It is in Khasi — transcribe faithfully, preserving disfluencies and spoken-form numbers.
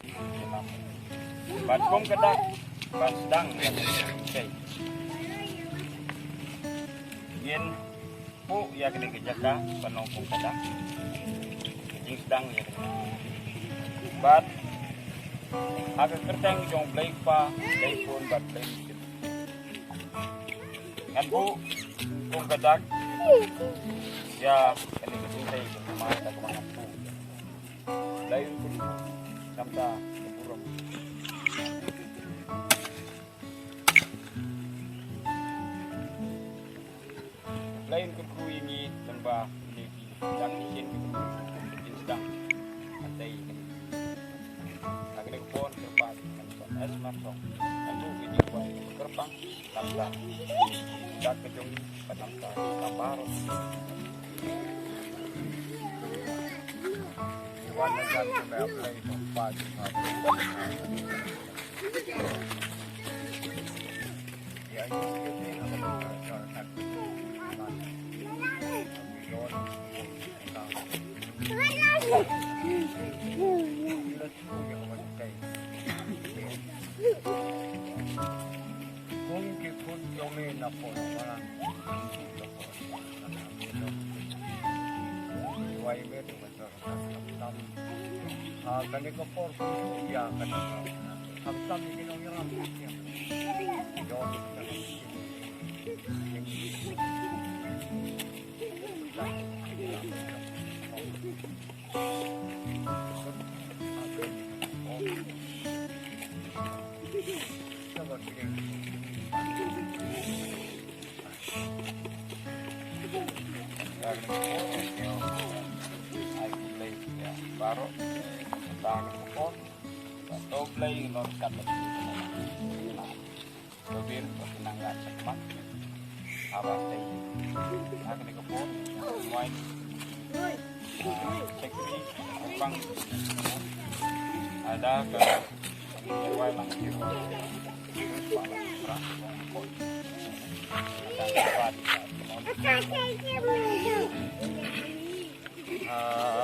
Bad kum ka dak ban sdang ïa ka jingïaseng. Ngin buh ïa kane ka jaka ban long kum ka dak. Ka jingsdang ïa kane. Bad ha ka kyrteng jong Blei Kpa, Blei Khun bad Blei Mynsiem. Ngan buh kum ka dak ïa kane ka jingtei jong ka mai da kaba ngan buh. Blei un kyrkhu namar ka burom. Blei un kyrkhu ïa ngi lyngba kine ki ïing ki sem ki jingkyrkhu ki jingsdang. Hangtei kane. Ha kane ka por kyrpad kan son es mar song. Kan buh ïa ki wan kyrpang. Namta. Dak ka jong ka namta ka baroh. Wan na jan ka me apply for five. Ya, ya, ya, ya. Ha kane ka por khamtam ïa ki nongïalam. Baroh, eh, tang ka por, ba to Blei nor kat lagi. Ba bil ba ki nang ngat chakmat. Haba tei ha kane ka por, wine, ah, chakri, bang. Ada ka wine lang ki. Ah,